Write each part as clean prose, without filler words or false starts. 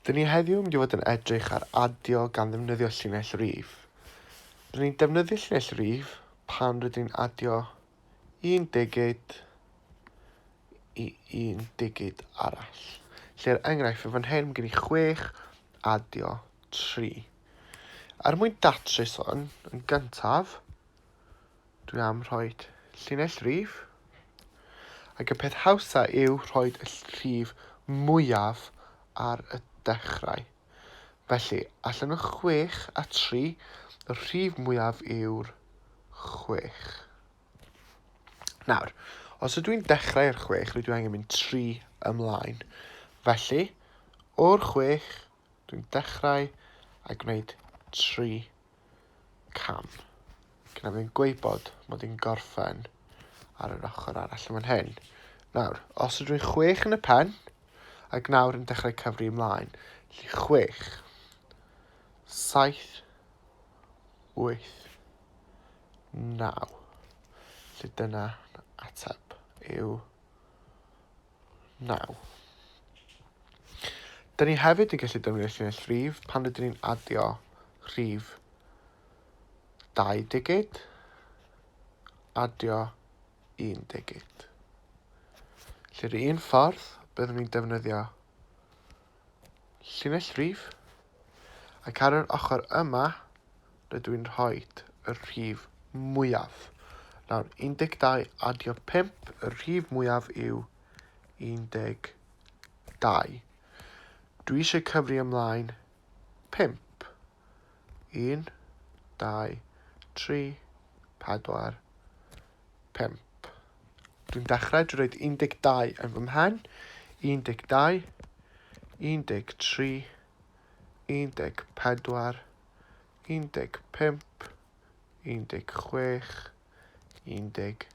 Dyn ni heddiw yn mynd i fod yn edrych ar adio gan ddefnyddio llinell rif. Dyn ni'n defnyddio llinell rif pan rydyn ni'n adio un digid i un digid arall. Lle er enghraifft, yn fan hyn, mae gen i 6 adio 3. Er mwyn datrys hwn, yn gyntaf, Dwi am rhoi llinell rif. Ac y peth hawsa yw rhoi y rhif mwyaf ar y dechrau. Felly, allan o 6 a 3, y rhif mwyaf yw'r 6. Nawr, os ydw i'n dechrau ar 6, rydw i angen mynd 3 ymlaen. Felly, o'r 6, dwi'n dechrau a gwneud 3 cam. Gyda fi'n gwybod mod i'n gorffen ar yr ochr arall yn fan hyn. Nawr, os ydw i'n chwech yn y pen, ac nawr yn dechrau cyfri ymlaen, felly chwech, saith, wyth, naw. Felly dyna ateb yw naw. Dyn ni hefyd yn gallu defnyddio llinell rhif pan rydyn ni'n adio rhif 2 digid, adio 1 digid. Lle'r un ffordd, byddwn ni'n defnyddio llinell rhif, ac ar yr ochr yma, rydw i'n rhoi y rhif mwyaf. Nawr, 12 adio 5, y rhif mwyaf yw 12. Dwi eisiau cyfri ymlaen 5. 1, 2, 3, 4, 5. Dwi'n dechrau drwy roed 12 yn fy mhen. 12, 13, 14, 15, 16, 17.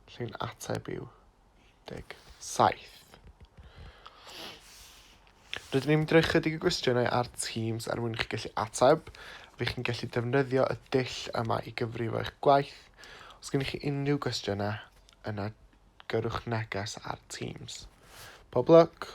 Felly'n ateb yw 17. Rydyn ni'n mynd i roi chydig o gwestiynau ar Teams er mwyn i chi gallu ateb. Fe chi'n gallu defnyddio y dull yma i gyfrifo eich gwaith. Os gennych chi unrhyw gwestiynau, yna gyrrwch neges ar Teams. Pob lwc!